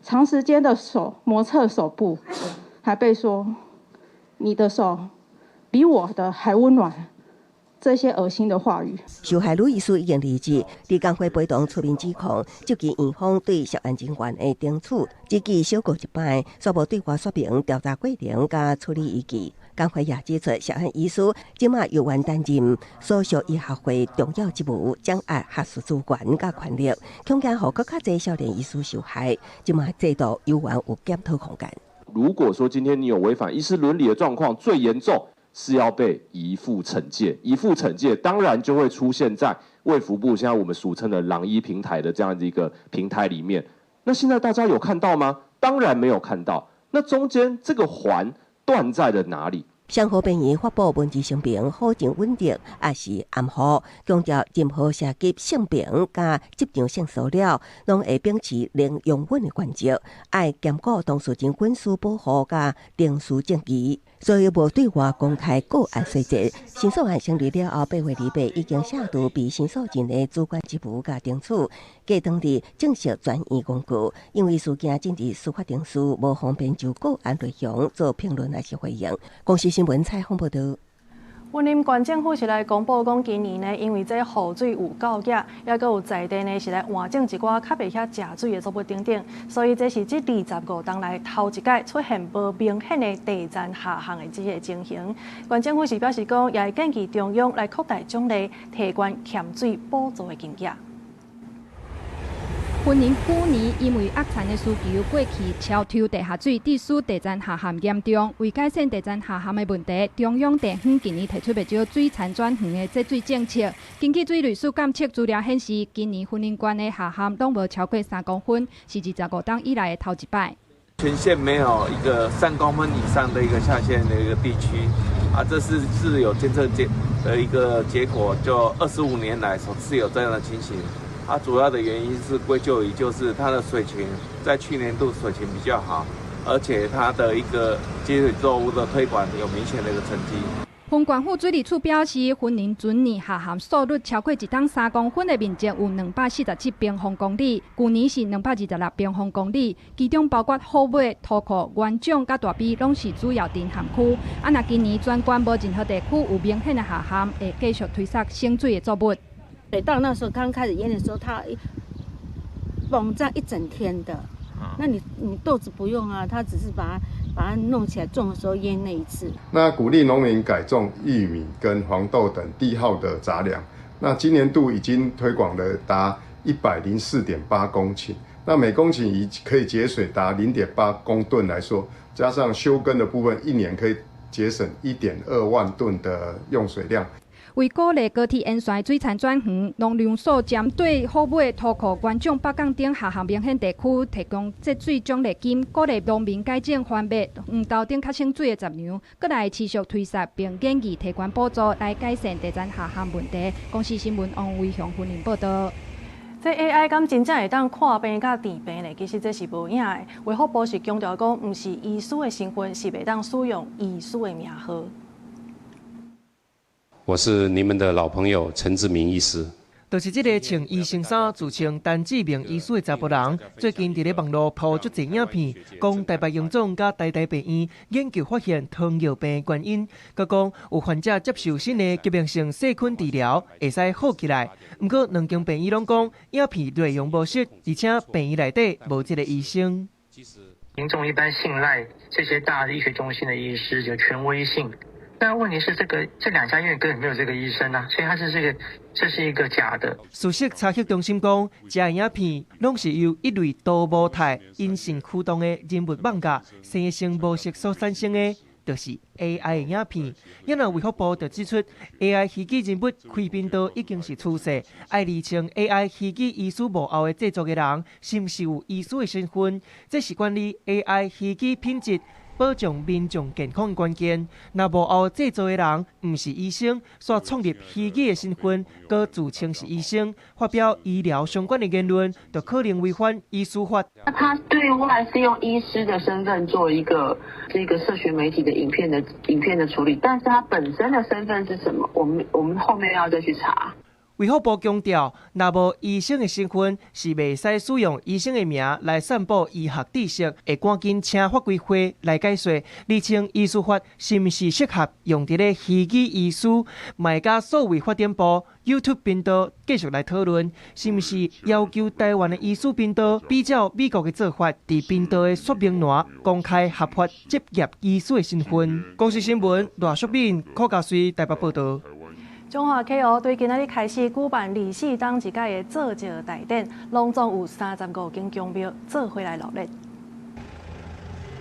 長時間的手磨蹭手部，還被說你的手比我的還溫暖，這些噁心的話語。受害女醫師已經離職，佇工會陪同出面指控，質疑院方對涉案人員的懲處，只記小過一擺，煞無對外說明調查過程佮處理依據。工會也指出，涉案醫師這馬猶原擔任所屬醫學會重要職務，掌握學術資源佮權力，恐驚予閣較濟少年醫師受害。這馬制度猶原有檢討空間。如果說今天你有違反醫師倫理的狀況，最嚴重是要被移付懲戒。移付懲戒當然就會出現在衛福部現在我們俗稱的狼醫平台的這樣的一個平台裡面。那現在大家有看到嗎？當然沒有看到。那中間這個環斷在了哪裡？雙和病院發布文字聲明，保證穩定，抑是暗號，強調任何涉及性平佮職場性騷擾，攏會秉持零容忍的原則，愛兼顧當事人隱私保護佮程序正義，所以無對外公開個案細節。申訴案成立了後，8月28已經卸除被申訴人的主管職務佮懲處，過當日正式轉院公告。因為事件進入司法程序，無方便就個案內容做評論抑是回應。公視新聞採訪報導。雲林縣政府是來公布講，今年呢，因為這雨水有夠額，抑閣有在地呢是來換種一寡較袂遐食水的作物等等，所以這是這25冬來頭一擺出現無明顯的地層下陷的這個情形。縣政府是表示講，也會建議中央來擴大獎勵，提懸欠水補助的金額。雲林舊年因為壓田的需求過去超抽地下水，致使地層下陷嚴重。為改善地層下陷的問題，中央地方近年提出袂少水田轉園的節水政策。根據水利署監測資料顯示，今年雲林縣的下陷攏無超過3公分，是25冬以來的頭一擺。全縣沒有一個3公分以上的一個下陷的一個地區，啊，這是有監測結的一個結果，就25年來首次有這樣的情形。它主要的原因是歸咎於就是它的水情在去年度水情比較好，而且它的一個節水作物的推廣有明顯的一個成績。雲縣府水利處表示，雲林全年下陷速率超過一冬3公分的面積有247平方公里，舊年是226平方公里，其中包括虎尾、塗庫、元長佮大埤，攏是主要沉陷區。啊，若今年全縣無任何地區有明顯的下陷，會繼續推捒省水的作物。水到那時候剛開始淹的時候，它膨脹一整天的。那你豆子不用啊，它只是把它弄起來種的時候淹那一次。那鼓勵農民改種玉米跟黃豆等低耗的雜糧。那今年度已經推廣了達104.8公頃，那每公頃以可以節水達0.8公噸來說，加上休耕的部分，一年可以節省1.2萬噸的用水量。為鼓勵高鐵沿線水田轉園，農糧署針對虎尾、塗庫、元長、北港等下陷明顯地區，提供節水獎勵金，鼓勵農民改種番麥、黃豆等較省水的雜糧，閣來持續推捒並建議提懸補助來改善地層下陷問題。公視新聞王維雄雲林報導。這 AI 敢真正會當看病佮治病咧？其實這是無影的。衛福部是強調講，毋是醫師的身份是袂當使用醫師的名號。我是你們的老朋友陳志明醫師。就是這个穿醫生衫、自稱陳志明醫師的查埔人，最近佇咧網路鋪足濟影片，講台北榮總佮台大病院研究發現糖尿病原因，閣講有患者接受新的革命性細菌治療，會使好起來。毋過兩間病院攏講影片內容無實，而且病院內底無這个醫生。民眾一般信賴這些大醫學中心的醫師有權威性。但問題是，這個這兩家醫院根本沒有這個醫生啊，所以他是這個，這是一個假的。事實查核中心講，這影片攏是由一類多模態隱形驅動的人物網架生成模式所產生的，就是 AI 的影片。因為衛福部就指出，AI 虛擬人物開頻道已經是趨勢，愛釐清 AI 虛擬醫師幕後的製作的人，是毋是有醫師的身份，這是管理 AI 虛擬品質，保障民眾健康的關鍵。若幕後製作的人毋是醫生，煞創立虛擬的身份，閣自稱是醫生，發表醫療相關的言論，就可能違反醫師法。那他對外是用醫師的身份做一個這個社群媒體的影片的處理，但是他本身的身份是什麼？我們後面要再去查。衛福部強調，若無醫生的身份，是袂使使用醫生的名來散布醫學知識，會趕緊請法規會來解說，釐清醫師法是毋是適合用佇咧虛擬醫師，嘛會佮數位發展部 YouTube 頻道繼續來討論，是毋是要求台灣的醫師頻道比照美國的做法，佇頻道的說明欄公開合法執業醫師的身份。公視新聞賴淑敏、柯家穗台北報導。彰化溪湖對今仔日開始舉辦24冬一擺的做石大典，攏總有35間宮廟做伙來落力。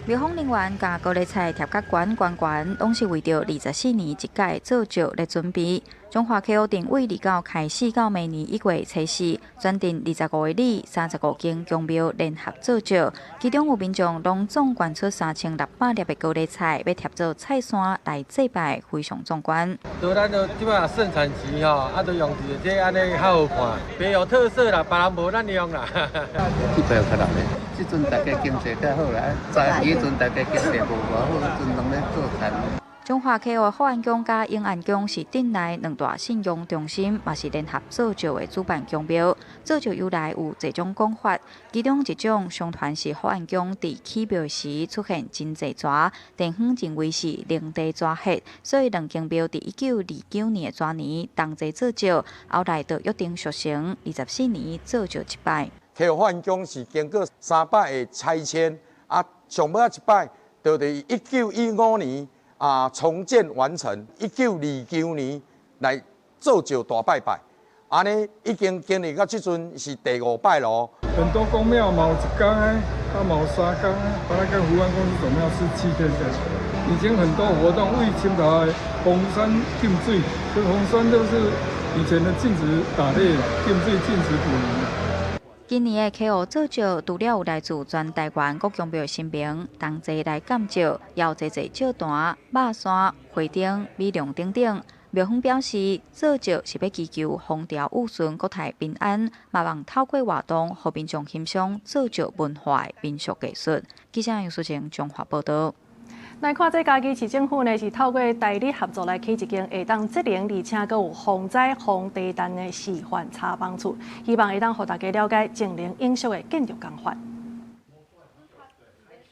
廟方人員共高麗菜疊較懸懸懸，攏是為著24年一屆做醮來準備。彰化溪湖鎮對29開始到明年1月初4，全鎮25个里35間宮廟聯合做醮，其中有民眾攏總捐出3600粒的高麗菜，欲貼做菜山來祭拜，非常壯觀。對，咱都這擺盛產期吼，啊，都用這按呢較好看，別有特色啦，別人無咱用啦。這擺較熱咧，這陣大家經濟較好啦，早彼陣大家經濟無偌好，陣攏咧做田。中華溪湖福安宮佮永安宮是鎮內兩大信仰中心，嘛是聯合做醮的主辦宮廟。做醮由來有濟種講法，其中一種相傳是福安宮佇起廟時出現真濟蛇，地方認為是靈地蛇血，所以兩間廟佇1929年的蛇年同齊做醮，後來就約定俗成，24年做醮一擺。溪湖福安宮是經過3擺的拆遷，啊，上尾仔一擺就佇1915年啊重建完成，1929年來做醮大拜拜，按呢已經經歷到這陣是第五擺囉。很多宮廟嘛有一工啊，嘛有3工啊，巴拉跟福安宮這種廟是7天的。以前很多活動為清朝的紅山禁水，這紅山都是以前的禁止打獵、禁水、禁止捕魚。今年的溪湖做醮，除了有來自全台灣各宮廟的神明同齊來監醮，也有濟濟醮壇、肉山、花燈、米龍等等。廟方表示，做醮是欲祈求風調雨順、國泰民安，嘛望透過活動，予民眾欣賞做醮文化的民俗藝術。記者楊淑晴綜合報導。來看，這嘉義市政府呢是透過台日合作來起一間會當節能，而且閣有防災防地震的示範茶房厝，希望會當予大家了解淨零永續的建築工法。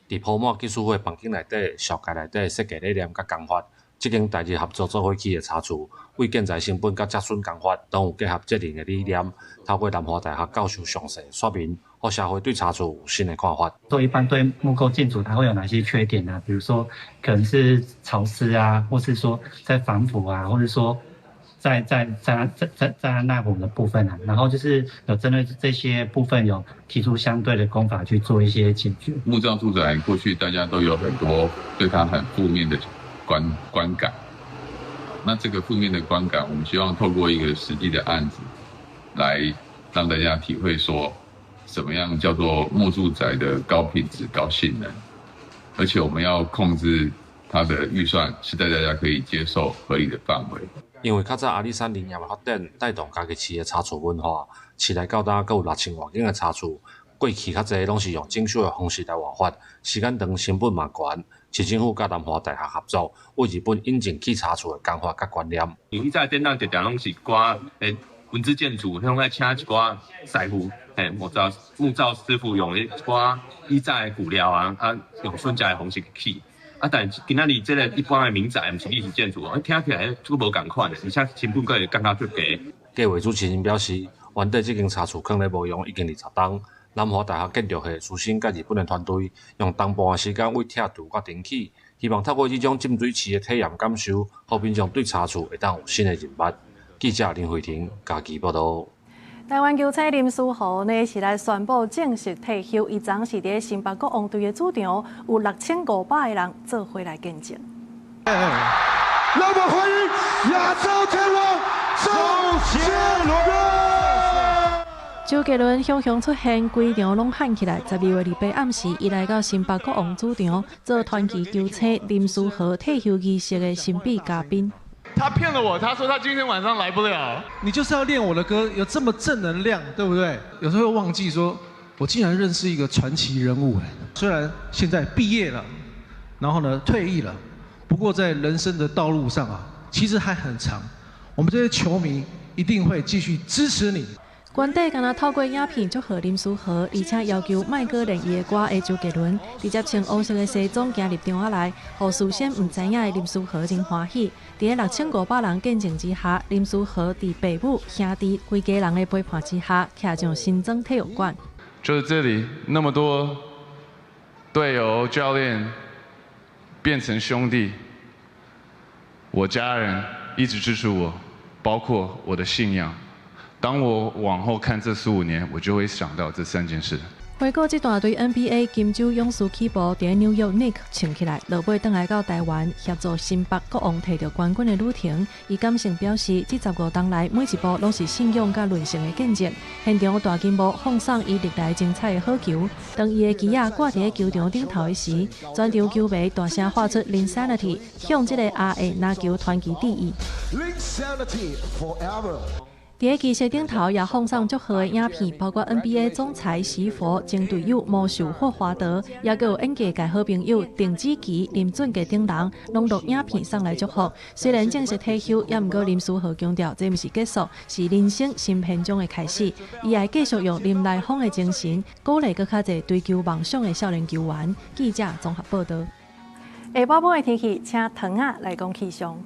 佇鋪滿技術會環境內底、紹介內底設計理念佮工法，這間台日合作做伙起的茶厝，為建材成本佮折損工法，攏有結合節能的理念。透過南華大學教授詳細說明，予社會對茶厝有新的看法。做一般對木構建築，它會有哪些缺點呢？比如說，可能是潮濕啊，或是說在防腐啊，或者說在耐火的部分啊，然後就是有針對這些部分有提出相對的工法去做一些解決。木造住宅過去大家都有很多對它很負面的觀感，那這個負面的觀感，我們希望透過一個實際的案子，來讓大家體會說，什麼樣叫做木住宅的高品質、高性能，而且我們要控制它的預算是在大家可以接受合理的範圍。因為較早阿里山林業的發展，帶動嘉義市的茶厝文化，市內到今閣有6000外間的茶厝。過去較濟攏是用整修的方式來活法，時間長成本嘛懸。市政府佮南華大學合作，為日本引進起茶厝的工法佮觀念。因為以前典當常常攏是掛文字建築，攏愛請一寡師傅，嘿，木造師傅用一寡以前的骨料啊，啊，用順正的方式起。啊，但是今仔日這个一般的民宅，毋是歷史建築，聽起來閣無仝款的，而且成本閣會降較足低。計劃主持人表示，原底這間茶厝囥咧無用已經20冬。南華大學建築系師生佮日本的團隊，用冬半的時間為拆除佮重起，希望透過這種浸水市的體驗感受，予民眾對茶厝會當有新的認識。記者林慧婷嘉義報導。台灣球星林書豪呢是來宣布正式退休，伊昨是佇新北國王隊的主場，有6500個人做伙來見證。讓我們歡迎亞洲天王周杰倫。周杰倫雄雄出現，規場攏喊起來。12月28暗時，伊來到新北國王主場做傳奇球星林書豪退休儀式的神秘嘉賓。他騙了我，他說他今天晚上來不了。你就是要練我的歌，有這麼正能量，對不對？有時候會忘記說，我竟然認識一個傳奇人物。雖然現在畢業了，然後呢退役了，不過在人生的道路上啊，其實還很長。我們這些球迷一定會繼續支持你。官邸敢若透過影片祝賀林書豪，而且要求莫閣練伊的歌的周杰倫，直接穿烏色的西裝行入場仔內，予事先毋知影的林書豪真歡喜。佇6500人見證之下，林書豪佇爸母、兄弟規家人的陪伴之下，徛上新莊體育館。就是這裡那麼多隊友、教練變成兄弟，我家人一直支持我，包括我的信仰。當我往後看這15年，我就會想到這三件事。回顧這段對 NBA 金州勇士起步，佇紐約 Knicks 穿起來，落尾轉來到台灣協助新北國王提著冠軍的旅程，伊感性表示，這15冬來每一步攏是信仰佮韌性的見證。現場大銀幕放送伊歷來精彩的好球，當伊的旗仔掛佇球場頂頭的時，全場球迷大聲喊出 Linsanity，向這个亞裔籃球傳奇致意。 Linsanity forever。佇个儀式頂頭也放送祝賀的影片，包括 NBA 總裁席佛、前隊友魔術霍華德，也閣有演藝界好朋友鄧紫棋、林俊傑等人，攏錄影片送來祝福。雖然正式退休，也毋過林書豪強調，這毋是結束，是人生新篇章的開始。伊會繼續用林來瘋的精神，鼓勵閣較濟追求夢想的少年球員。記者綜合報導。下晡晡的天氣，請唐仔來講氣象。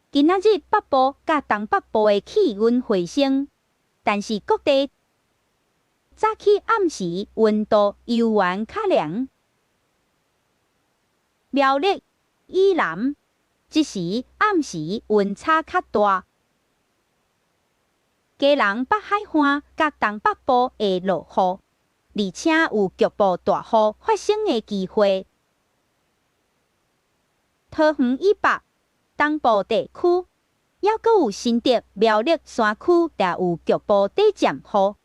今仔日北部佮東北部的氣溫回升，但是各地早起暗時溫度猶原較涼。苗栗以南這時暗時溫差較大。基隆北海岸佮東北部會落雨，而且有局部大雨發生的機會。桃園以北、東部地區，猶閣有新竹、苗栗山區，也有局部短暫雨。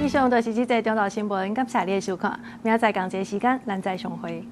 以上就是這節中晝新聞，感謝你的收看，明仔載仝一个時間，咱再相會。